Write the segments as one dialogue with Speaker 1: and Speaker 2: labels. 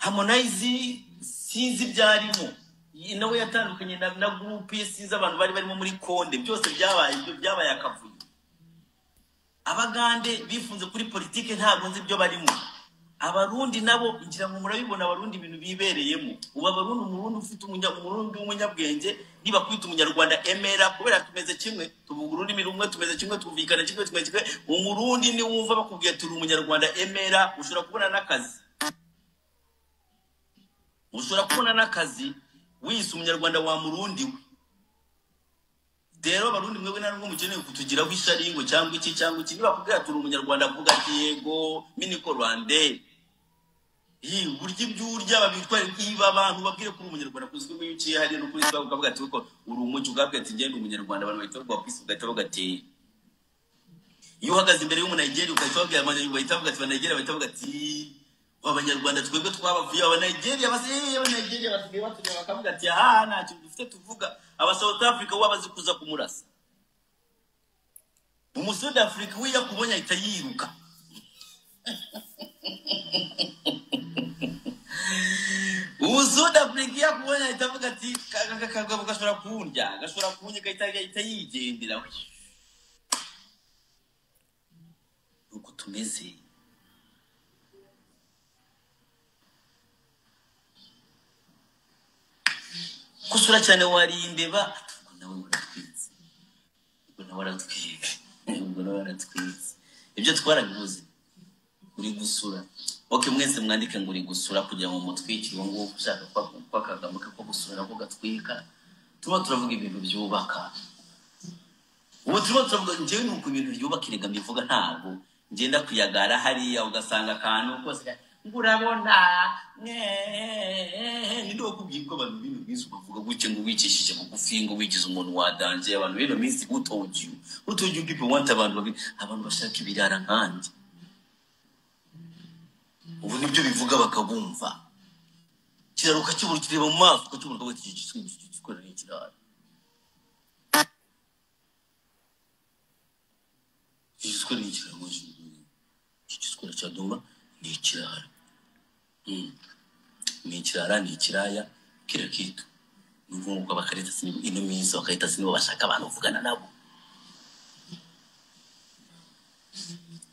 Speaker 1: Harmonize sinzi ibyarimo, nawe yatandukanye na groupe ye, sinzi abantu bari barimo muri Konde, byose byabaye ibyo byabaye akavuyo. Abagande bifunze kuri politike, ntabwo nzi ibyo barimo. Abarundi nabo ngira ngo murabibona, abarundi ibintu bibereyemo ubu. Abarundi, umurundi ufite umurundi w'umunyabwenge niba kwita umunyarwanda emera, kubera tumeze kimwe, tuvuga ururimi rumwe, tumeze kimwe, twumvikana kimwe, tumeze kimwe. Umurundi niwumva bakubwiye turi umunyarwanda emera, ushobora kubona n'akazi, ushobora kubona n'akazi wise umunyarwanda wa murundi we. Rero abarundi mwebwe nta nubwo mukeneye kutugiraho isharingo cyangwa iki cyangwa iki. Niba bakubwira turi umunyarwanda, avuga ati yego miniko rwande. Burya ibyo urya babitwara iba abantu babwire ko uri umunyarwanda, kuzwi ko iyo uciye hariya no kuri Instagram ukavuga ati ko uri umuco, ukavuga ati ngende umunyarwanda, abantu bahita baguha peace, ugahita bavuga ati iyo uhagaze imbere y'umunayigeri ugahita babwira abanyarwanda, bahita bavuga ati abanayigeri, bahita bavuga ati abanyarwanda twebwe twabavuye, abanayigeri abanayigeri basigaye batureba bakavuga ati aha nta kintu dufite tuvuga. Aba South Africa we abazi kuza kumurasa, umusudi Africa we yakubonye ahita yiruka. Umusudi Africa yakubonye ahita avuga ati kagabo gashobora kundya, gashobora kundya, gahita yigendera. Uko tumeze kusura cyane wariye imbeba, ubwo nawe uratwitse, ubwo nawe aratwitse, ubwo nawe aratwitse, ibyo twarabibuze. Uri gusura, okay, mwese mwandike ngo uri gusura kugira ngo mutwikire uwo nguwo ushaka ko akagamo ke ko gusura nako gatwika. Tuba turavuga ibintu byubaka, ubu turimo turavuga. Njyewe nuko ibintu byubaka erega mbivuga, ntabwo ngenda kuyagara hariya ugasanga akantu kose ngo urabona ninde wakubwiye ko abantu b'ino minsi bavuga gutya ngo wicishije bugufi, ngo wigize umuntu wadanje. Abantu b'ino minsi, who told you, who told you people want abantu babi, abantu bashaka ibirara nkanjye ubu nibyo bivuga bakabumva. Kiraro ukakibura, ukireba mu maso ukakibura, ukavuga ati iki gikorera ni ikirara, iki gikorera ni ikirara, iki gikorera cya Dumba ni ikirara, ni ikirara, ni ikiraya kila kitu. Ni ukuvuga ngo abakarita ino minsi abakarita nibo bashaka abantu bavugana nabo.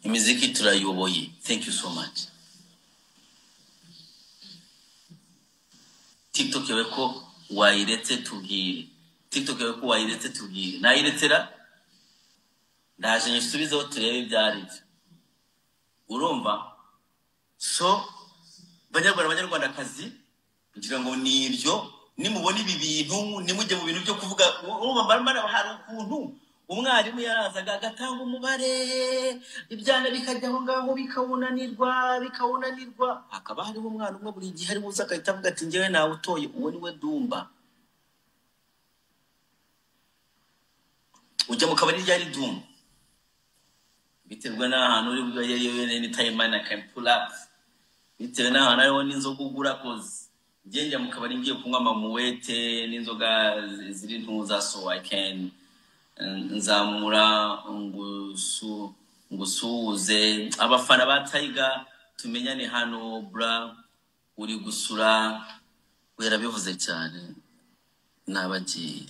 Speaker 1: Imiziki turayoboye, thank you so much. TikTok yawe ko wayiretse tubwire, TikTok yawe ko wayiretse tubwire. Nayiretera, ndaje nyisubizeho turebe ibyo ari byo, urumva? So banyarwanda, banyarwandakazi, ngira ngo ni ibyo. Nimubona ibi bintu nimujye mu bintu byo kuvuga. Urumva mara hari ukuntu umwarimu yarazaga agatanga umubare, ibyana bikajya aho ngaho bikawunanirwa, bikawunanirwa, hakaba hariho umwana umwe buri gihe ari buze agahita avuga ati njyewe nawe utoye, uwo ni we Dumba. Ujya mu kabari ryari Dumba? Biterwa n'ahantu uri bwo, anytime man I can pull up, bitewe n'ahantu hariho n'inzoga ugura, 'cause njye njya mu kabari ngiye kunywa amamuwete n'inzoga ziri ntuza, so I can nzamura ngusuhuze abafana ba Tiger, tumenyane hano bra. Uri gusura yarabivuze cyane nabagiye,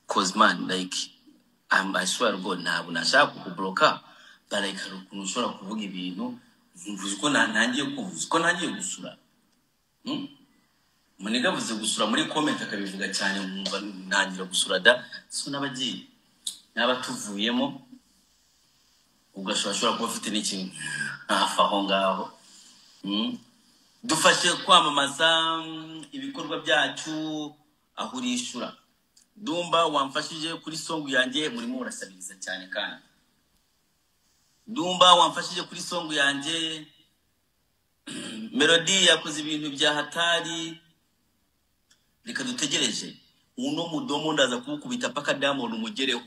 Speaker 1: 'cause man, like I swear to God, ntabwo nashaka kukubloka, but like hari ukuntu ushobora kuvuga ibintu mvuze ko ntangiye kuvuza ko ntangiye gusura. Muniga avuze gusura muri comment akabivuga cyane, nkumva ntangira gusura da. So n'abagiye naba tuvuyemo, ugashobora ashobora kuba afite n'ikintu hafi aho ngaho. Dufashe kwamamaza ibikorwa byacu aho urishura. Dumba wamfashije kuri song yanjye, murimo murasabiriza cyane kandi. Dumba wamfashije kuri song yanjye, Melody yakoze ibintu bya hatari. Reka dutegereje uno mudomo, ndaza kuwukubita paka Diamond umugereho.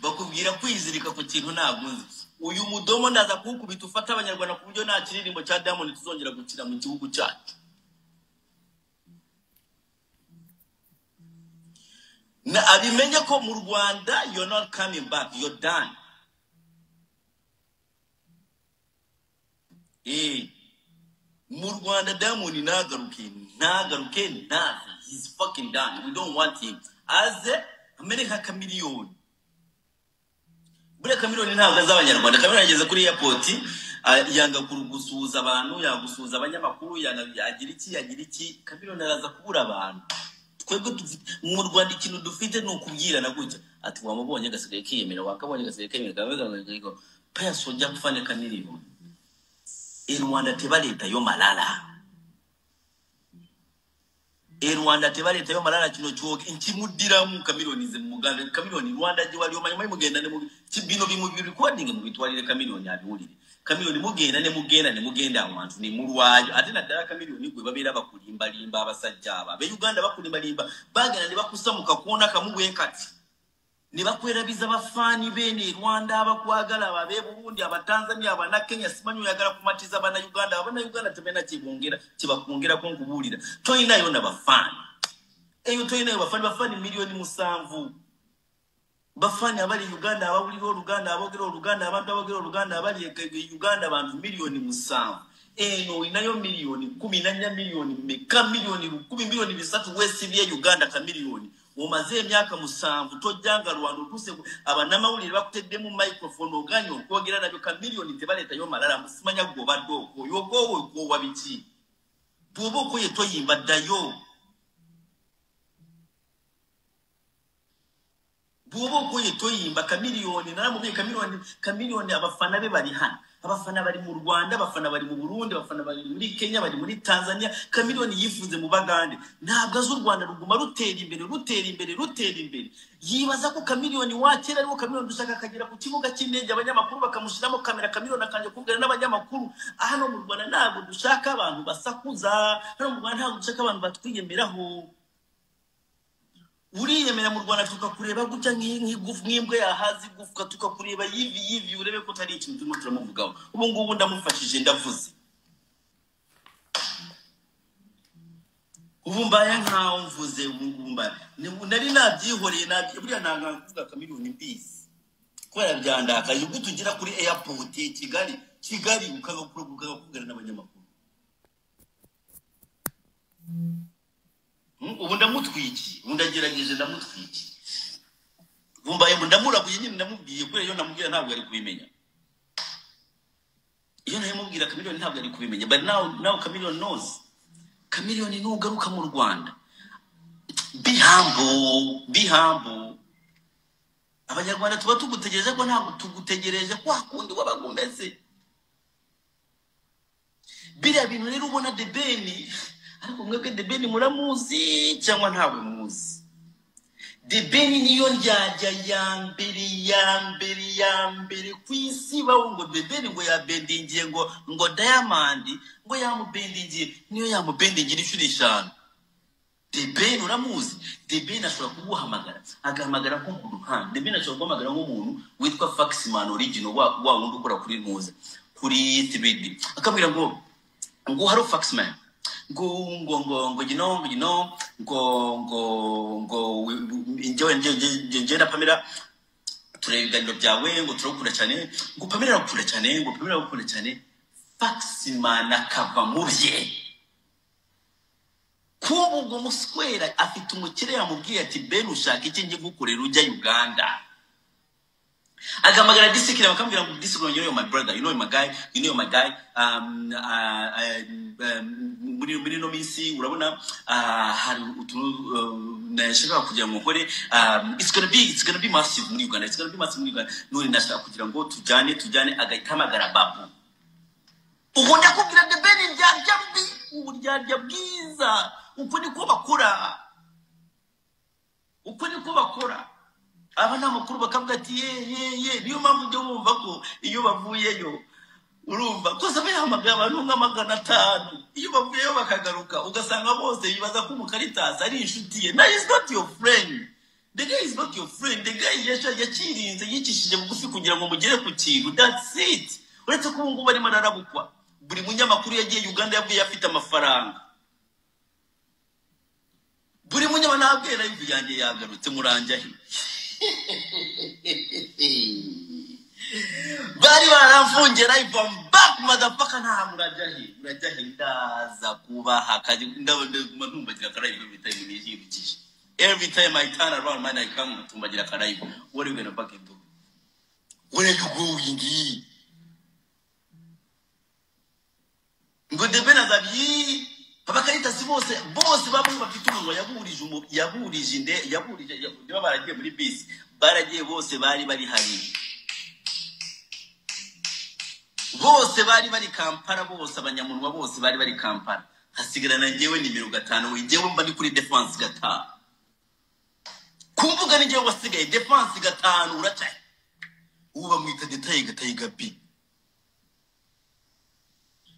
Speaker 1: Bakubwira kwizirika ku kintu ntabwo nzi. Uyu mudomo ndaza kuwukubita ufata abanyarwanda ku buryo nta kiririmbo cya Diamond tuzongera gukina mu gihugu cyacu. Na abimenye ko mu Rwanda you're not coming back, you're done. Mu Rwanda Diamond ntagaruke, ntagaruke, ntaze. He's fucking done, we don't want him. Aze amere nka Chameleone. Buriya Chameleone ntabwo azi Abanyarwanda. Chameleone ageze kuri airport, yanga gusuhuza abantu, yanga gusuhuza abanyamakuru, yanga, agira iki, agira iki. Chameleone araza kubura abantu. Twebwe mu Rwanda ikintu dufite ni ukubwirana gutya, ati wamubonye gasigaye kiyemera, wakabonye gasigaye kiyemera, payaso ojja kufanya Chameleone. E Rwanda tebaleetayo malala, e Rwanda tebaleetayo malala. Kino kyoge nkimuddiramu Chameleone ze muganda. Chameleone, Rwanda gye wali omanyi, manyi mugenda ne bino bimu recording mubitwalire Chameleone abiwulire. Chameleone, mugenda ne mugenda ne mugenda awantu ne mulwayo, ate naddala Chameleone gwe babeera bakulimbalimba. Abasajja abo ab'e Uganda bakulimbalimba, bagenda ne bakussa mu kakoona kamu bwe kati ne bakwerabiza bafaani beene e Rwanda abakwagala, ab'e Burundi, Abatanzania, Abanakenya. Simanyi oyagala kumatiza Bannayuganda. Abannayuganda tebalina kyebongera kyebakwongerako. Nkubuulira, toyinayo na bafaani eyo, toyinayo bafaani. Bafaani 7 miliyoni, bafaani abali Uganda, abawulira Oluganda, aboogera Oluganda, abantu aboogera Oluganda abali e Uganda bantu 7 miliyoni. Eno olinayo 14 miliyoni, miliyoni meka, 100,000, 3 miliyoni. Weesibye Uganda. Chameleone, omaze emyaka 7 tojjanga Rwanda. Otuuse abannamawulire bakuteddemu microphone, oganye okwogera nabyo. Chameleone, tebaleetayo malala. Musimanya gwe obadde okwoyo, okwowe okwowa biki? Bw'oba okoye toyimba, ddayo. Bw'oba okoye toyimba. Chameleone naramubwiye, Chameleone, Chameleone abafana be bari hano, abafana bari mu Rwanda, abafana bari mu Burundi, abafana bari muri Kenya, bari muri Tanzania. Chameleone yifuze mu Bagande, ntabwo azi u Rwanda ruguma rutera imbere, rutera imbere, rutera imbere. Yibaza ko Chameleone wa kera ariwo Chameleone dushaka. Akagera ku kibuga cy'indege, abanyamakuru bakamushyiramo kamera, Chameleone akajya kuvugana n'abanyamakuru. Hano mu Rwanda ntabwo dushaka abantu basakuza, hano mu Rwanda ntabwo dushaka abantu batwiyemeraho. Uriyemera mu Rwanda tukakureba gutya nk'imbwa yahaze igufwa, tukakureba yivi yivi, urebe ko utari ikintu turimo turamuvugaho. Ubu ngubu ndamufashije, ndavuze, ubu mbaye nkaho mvuze, ubu ngubu mbaye nari nabyihoreye, buriya nanga kuvuga Chameleone mbizi kubera byandakaje. Ubwo tugera kuri airport i Kigali, Kigali ukagakuvugana n'abanyamakuru. Ubu ndamutwikiye, ubu ndagerageje ndamutwikiye, ubu mbaye ndamurabuye nyine, ndamubwiye kubera iyo namubwira ntabwo yari kubimenya. Iyo nabimubwira Chameleone ntabwo yari kubimenya, but now Chameleone knows. Chameleone, nugaruka mu Rwanda, be humble, be humble. Abanyarwanda tuba tugutegereje ko ntabwo tugutegereje kwa kundi wabaga umeze. Biriya bintu rero ubona The Ben, ariko mwebwe The Ben muramuzi cyangwa ntawe muzi? The Ben niyo ndyarya ya mbere, ya mbere, ya mbere ku isi. Bawo ngo The Ben ngo yabendingiye ngo Diamond ngo yamubendingiye, niyo yamubendingira inshuro 5. The Ben uramuzi? The Ben ashobora kuguhamagara, agahamagara nk'umuntu nka The Ben ashobora guhamagara nk'umuntu witwa Faxman original, wa wundi ukora kuri Ntuza, kuri 3D, akabwira ngo "Hello Faxman," ngo "you know, ngo you know, ngo njyewe na Pamela tureba ibiganiro byawe, ngo turagukunda cyane, ngo Pamela aragukunda cyane, ngo Pamela aragukunda cyane." Faxman akava mu bye. Kuba ubwo muswera afite umukire yamubwiye ati "Ben, ushaka iki njye gukorera ujya Uganda?" Agahamagara Disikira, bakamubwira ngo "Disikira, you know my brother, you know my guy, you know my guy, muri no minsi urabona hari utuntu nashaka kugira ngo nkore, it's gonna be massive muri Uganda, it's gonna be massive muri Uganda, none nashaka kugira ngo tujyane." Agahita ahamagara Babu. Ubu ndakubwira, The Ben indyarya mbi, uburyarya bwiza. Uko niko bakora, uko niko bakora. Aba ni amakuru, bakavuga ati "Ye ye ye." Niyo mpamvu ujya wumva ko iyo bavuyeyo, urumva kose aba yahamagaye abantu nka 500, iyo bavuyeyo bakagaruka ugasanga bose bibaza ko umukaritasi ari inshuti ye. Na is not your friend, the guy is not your friend. The guy yakirinze, yicishije bugufi kugira ngo mugere ku kintu, that's it. Uretse ko ubu ngubu arimo ararabukwa. Buri munyamakuru yagiye Uganda yavuye afite amafaranga, buri munyamakuru. Ntabwo live yanjye yagarutse, muranjya he? Bari baramfungiye live, I'm back. Up, motherfucker, nta murajya he, murajya he, ndaza kubaha kaji, ndabona ntumbagira akarayivu every time nihindukije. Every time I turn around, man, I come ntumbagira akarayivu. What are you gonna fucking do? Where are you going? Ngo The Ben azabyi abakaritasi bose bose bamwe bafite umunwa, yaburije yaburije inde, yaburije niba baragiye muri bisi, baragiye bose, bari bari hari bose, bari bari Kampala bose, abanyamunwa bose bari bari Kampala, hasigarana njyewe nimero 5. We njyewe mba ndi kuri defense 5 ku mbuga, ni njyewe wasigaye defense 5. Uracaye ubu bamwita detail gatayiga B.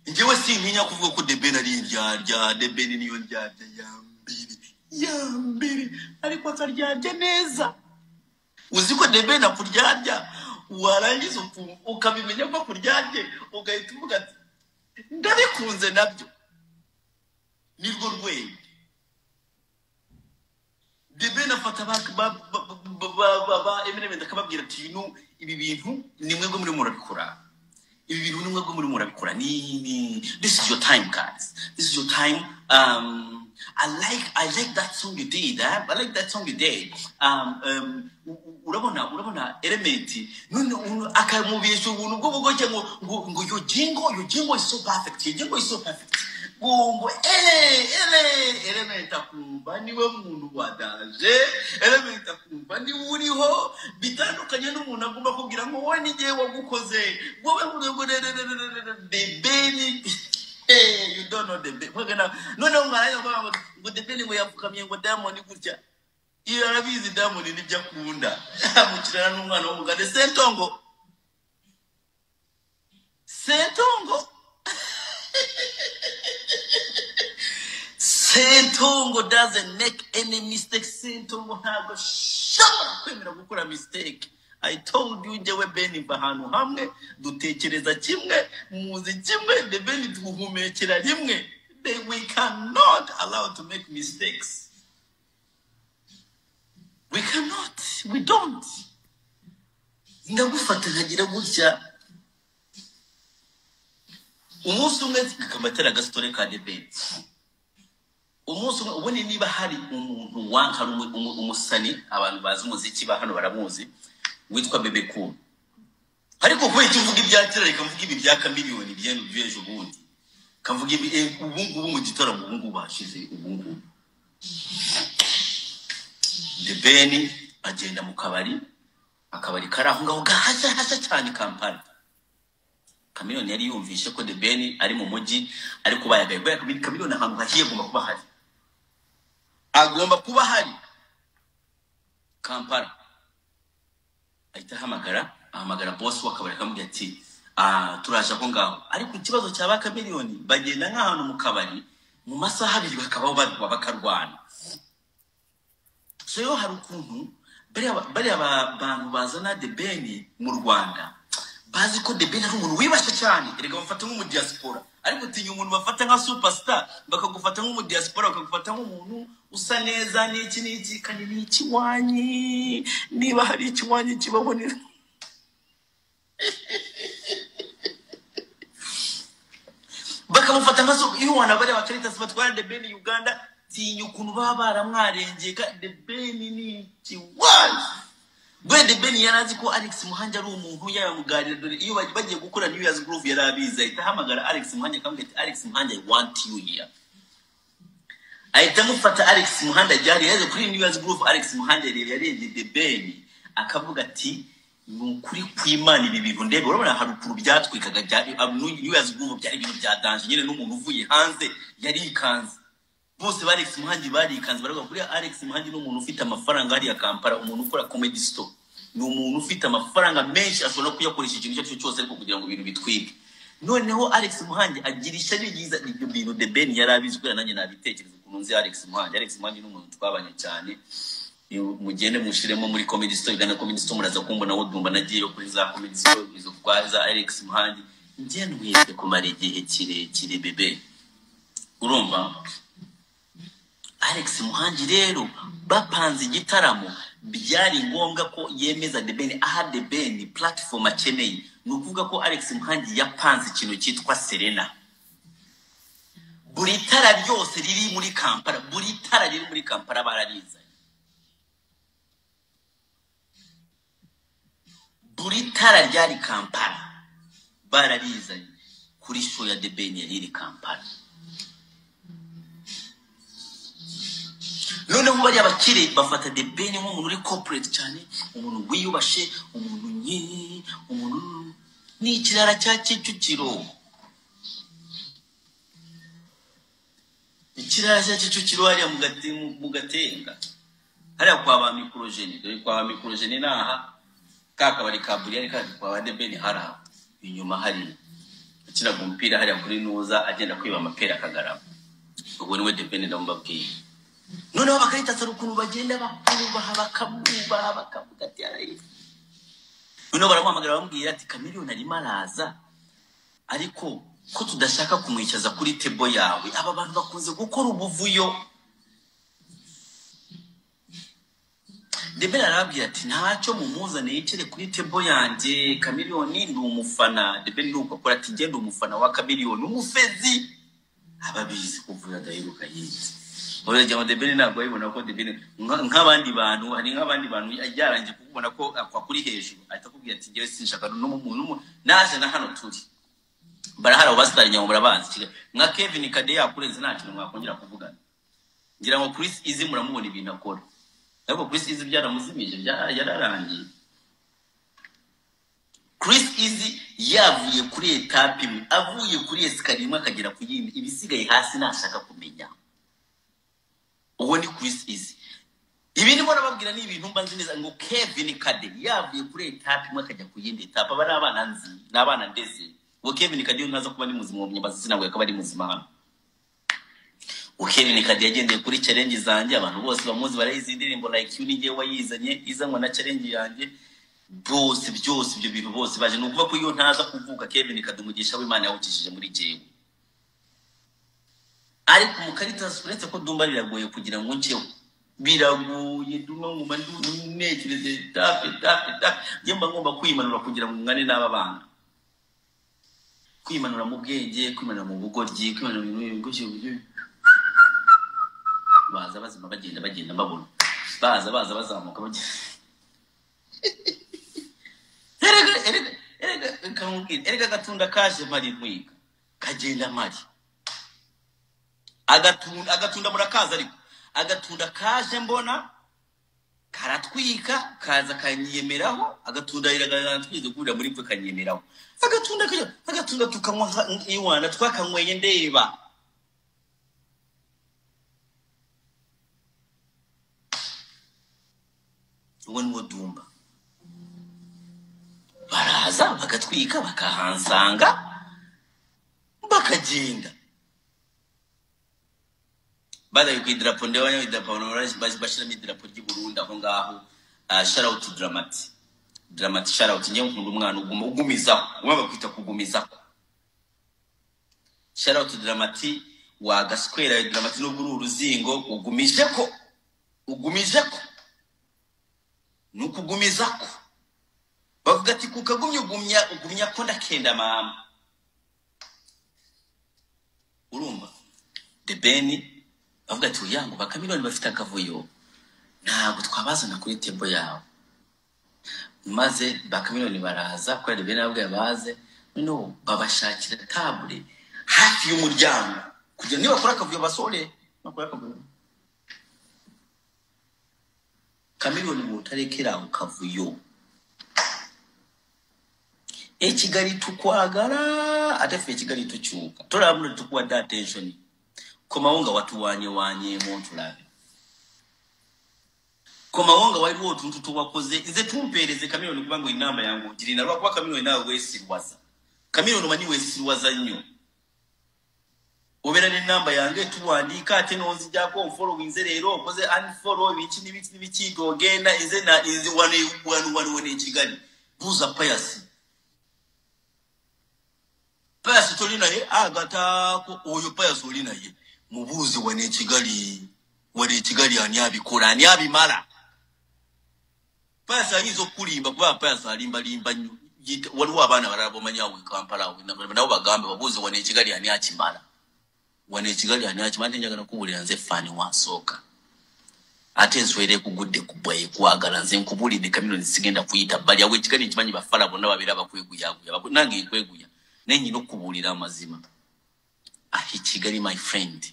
Speaker 1: Njyewe sintinya kuvuga ko The Ben ari indyarya. The Ben niyo ndyarya ya mbere ya mbere, ariko akaryarya neza. Uzi ko The Ben akuryarya, warangiza ukabimenya ko akuryarye, ugahita uvuga ati ndabikunze nabyo, nirwo rwego. The Ben afata ba Eminem akababwira ati you know, ibi bintu ni mwebwe muri murabikora, ibi bintu ni mwebwe muri murabikora, ni this is your time, guys, this is your time. I like that song you did, eh? I like that song you did. Urabona Element none akamubesha ubuntu bw'ubugoke ngo your jingle is so perfect, your jingle is so perfect, ngo ele ele Element akumva niwe muntu wadaje. Element akumva niwe uriho, bitandukanye n'umuntu agomba kubwira ngo wowe ni jyewe wagukoze, wowe ngo The Ben. Hey, you don't know The Ben. Noneho mwarangiza kuvuga ngo The Ben ngo yapfukamye ngo Diamond gutya. Iyo arabizi, Diamond nibyo akunda, amukirana n'umwana w'umugande Sentongo. Sentongo, Sentongo doesn't make any mistake. Sentongo ntabwo ashobora kwemera gukora mistake. I told you, njyewe Ben mva ahantu hamwe, dutekereza kimwe, muzi kimwe, The Ben duhumekera rimwe. We cannot allow to make mistakes. We cannot. We don't. Ndagufata nkagira gutya. Umunsi umwe kabatera agasitore ka The Ben. Umunsi umwe ubundi niba hari umuntu wanka umusani, abantu bazi umuziki ba hano baramuzi, witwa Bebe Cool. Ariko kubera icyo mvuga ibya kera, reka mvuga ibi bya Chameleone by'ejo bundi, kavuga ibi ubu ngubu mu gitaramo ubu ngubu hashize ubu ngubu. The Ben agenda mu kabari, akabari kari aho ngaho gahashya hashya cyane Kampala. Chameleone yari yumvishe ko The Ben ari mu mujyi, ariko bayagaye kubera Chameleone ahantu hahiye agomba kuba hari, agomba kuba hari Kampala. Ahita ahamagara boss w'akabari, akamubwira ati ah, turaje aho ngaho. Ariko ikibazo cya ba Chameleone, bagenda nk'ahantu mu kabari mu masaha 2 bakabaho barwa, bakarwana. So yo hari ukuntu bariya bantu bazana The Ben mu Rwanda bazi ko The Ben ari umuntu wibasha cyane. Erega bamufata nk'umudiaspora, ariko utinya umuntu bafata nka superstar, bakagufata nk'umudiaspora, bakagufata nk'umuntu usa neza n'iki n'iki, kandi ni ikiwanyi. Niba hari ikiwanyi kibaho ni bakamufata nka iyo wana bariya bakaritasi batwara The Ben Uganda, tinya ukuntu baba baramwarengeye. The Ben ni ikiwanyi. Bwe The Ben yari azi ko Alex Muhangi ari umuntu yamuganira. Dore iyo bagiye gukora New Year's Groove, yari abizi, ahita ahamagara Alex Muhangi akamubwira ati Alex Muhangi, I want you here. Ahita amufata Alex Muhangi ajyari yaje kuri New Year's Groove. Alex Muhangi yarebye The Ben akavuga ati ni ukuri kw'Imana, ibi bintu ndebe. Urabona hari ukuntu byatwikaga bya New Year's Groove, byari ibintu bya danger nyine, n'umuntu uvuye hanze yarikanze. Bose ba Alex Muhangi barikanze, baravuga kuri Alex Muhangi ni umuntu ufite amafaranga hariya Kampala, umuntu ukora comedy store, ni umuntu ufite amafaranga menshi, ashobora kuyakoresha ikintu icyo ari cyo cyose ariko kugira ngo ibintu bitwike. Noneho Alex Muhangi agira ishyari ryiza. Ibyo bintu The Ben yari abizi, kubera nanjye nabitekereza ukuntu nzi Alex Muhangi. Alex Muhangi ni umuntu twabanye cyane. Mugende mushiremo muri comedy store, Uganda Comedy Store, muraza kumbona wo dumba nagiyeyo kuri za comedy store izo kwa za Alex Muhangi. Njye ntwite kumara igihe kirekire bebe. Urumva Alex Muhangi rero bapanze igitaramo, byari ngombwa ko yemeza The Ben, aha The Ben platform akeneye. Ni ukuvuga ko Alex Muhangi yapanze ikintu cyitwa Serena. Buri tara ryose riri muri Kampala, buri tara riri muri Kampala bararizanye. Buri tara ryari Kampala bararizanye kuri show ya The Ben yari iri Kampala. Noneho bariya bakire bafata The Ben nk'umuntu uri corporate cyane, umuntu wiyubashe, umuntu nye, umuntu ni ikirara cya Kicukiro. Ikirara cya Kicukiro hariya mu Gatenga. Hariya kwa ba Microgene, dore kwa ba Microgene naha ka kabari ka Buriyani ka kwa ba The Ben hara inyuma hari akinaga umupira hariya kuri Nuza agenda kwiba amapera akagarama. Ubwo niwe The Ben ndamubabwiye. Noneho bakaritasara ukuntu bagenda bakubaha bakamwubaha bakavuga ati arayizi. Noneho baramuhamagara bamubwira ati Chameleone arimo araza, ariko ko tudashaka kumwicaza kuri table yawe, aba bantu bakunze gukora ubuvuyo. The Ben arababwira ati ntacyo mumuzane yicare kuri table yanjye, Chameleone ndi umufana. The Ben nuko akora ati ngende umufana wa Chameleone, umufezi. Ababizi kuvuga adaheruka yize. Urajya ngo The Ben ntabwo ayibona ko The Ben nk'abandi bantu, hari nk'abandi bantu yarangiye kukubona ko akuri hejuru, ahita akubwira ati njyewe sinshaka n'umuntu naje na hano turi. Barahara basitari nyamura murabanzi. Nka Kevin Kade yakurenze nta kintu mwakongera kuvugana. Ngira ngo Chris Easy muramubona ibintu akora. Ariko Chris Easy byaramuzimije, yararangiye. Chris Easy yavuye kuri etape imwe, avuye kuri escalier imwe akagera ku yindi, ibisigaye hasi nashaka kumenya. Uwo ni Chris Easy. Ibi ndimo nababwira ni ibintu mba nzi neza ngo Kevin Kade yavuye kuri etape imwe akajya ku yindi etape. Aba ni abana nzi, ni abana ndeze. Ngo Kevin Kade ntaza kuba ni muzima, uwo sinabwo akaba ari muzima hano. Kevin Kade yagendeye kuri challenge zanjye, abantu bose bamuzi barayizi indirimbo like you ni njye wayizanye, izanwa na challenge yanjye. Bose byose ibyo bintu bose baje. Ni ukuvuga ko iyo ntaza kuvuka Kevin Kade umugisha w'Imana yawukishije muri jewe. Ariko mu Caritas uretse ko Dumba biragoye kugira ngo nceho, biragoye Dumba nguma ntekereze tape tape tape, njye mba ngomba kwimanura kugira ngo ngane n'aba bana. Kwimanura mu bwenge, kwimanura mu bugoryi, kwimanura mu bintu baza bazima bagenda bagenda babona, baza baza bazamuka bagenda. Erega erega erega kamubwira, erega agatunda kaje mari ntwiga kagenda mari agatunda, agatunda murakaza, ariko agatunda kaje mbona karatwika kaza kanyiyemeraho, agatunda iragatwize kurira muri pwe kanyiyemeraho, agatunda agatunda tukanywa iwana twakanyweye ndeba. Uwo niwo Dumba. Baraza bagatwika bakahansanga bakagenda. Badaye ku idarapo ndeba idarapo bashiramo idarapo ry'u Burundi aho ngaho. Shout out to Dramati. Dramati shout out, njye nkunda umwana uguma ugumizaho, umwe bakwita kugumizaho. Shout out to Dramati wa gaskwera. Dramati nubwo uri uruzingo ugumije ko, ugumije ko nukugumizako. Bavuga ati kukagumya ugumya ugumya ko ndakenda mama. Urumva The Ben avuga ati uyango bakamiliyoni bafite akavuyo ntabwo twabazana kuri table yawe. Maze bakamiliyoni baraza kwa The Ben abwe baze, noneho babashakira table hafi y'umuryango kugira niba bakora akavuyo basore bakora akavuyo. Chameleone mutarekera ukavuyo. Ekigali tukwagala ate ffe Kigali tukyuka. Tolaba tukuwadde attention. Komawo nga watuwanye wanyeemu tulabe. Komawo nga waliwo otuntu tuwakoze. Nze tumpeereze Chameleone kubanga enamba yange ogirina, lwakuba Chameleone naawe weesirwaza. Chameleone omanyi weesirwaza nnyo. Obeera n'ennamba yange tuwandiika ate n'onzijjako onfollowinze leero okoze unfollow biki n'ibiki n'ibiki ogenda nze na nze wano wano wano wano e Kigali. Buuza Pius. Pius toli naye agataako oyo Pius oli naye mubuuze wano e Kigali, wano e Kigali ani abikola ani abimala. Pius ayinza okulimba kuba Pius alimbalimba nnyo. Waliwo abaana balala bomanyi awo e Kampala awo, nabo bagambe, babuuze wano e Kigali ani akimala, wano e Kigali ani akimala. Ate njagala kubuulira, nze fan wasooka, ate enswera ekugudde ku bbwa ekwagala. Nze nkubuulidde, Chameleone, sigenda kuyita bbali awo e Kigali. Nkimanyi bafala bonna babeera bakweguyaguya, nange nkweguya, naye nyina okukubuulira amazima. Aho Kigali, my friend,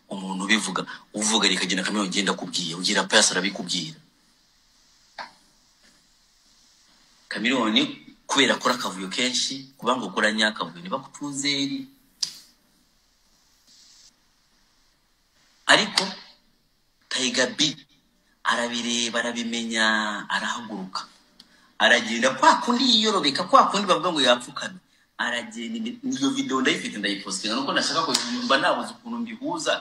Speaker 1: umuntu ubivuga uvuga reka genda. Chameleone, genda kubwiye ugira pasi arabikubwira. Chameleone, kubera akora akavuyo kenshi, kubanga ukora nyakavuyo ntibakutuze eri, ariko Tiger B arabireba, arabimenya, arahaguruka, aragenda kwa kundi yiyorobeka, kwa kundi bavuga ngo yapfukamye, aragenda. Iyo video ndayifite, ndayipostinga, nuko ndashaka ko mba nabuze ukuntu mbihuza.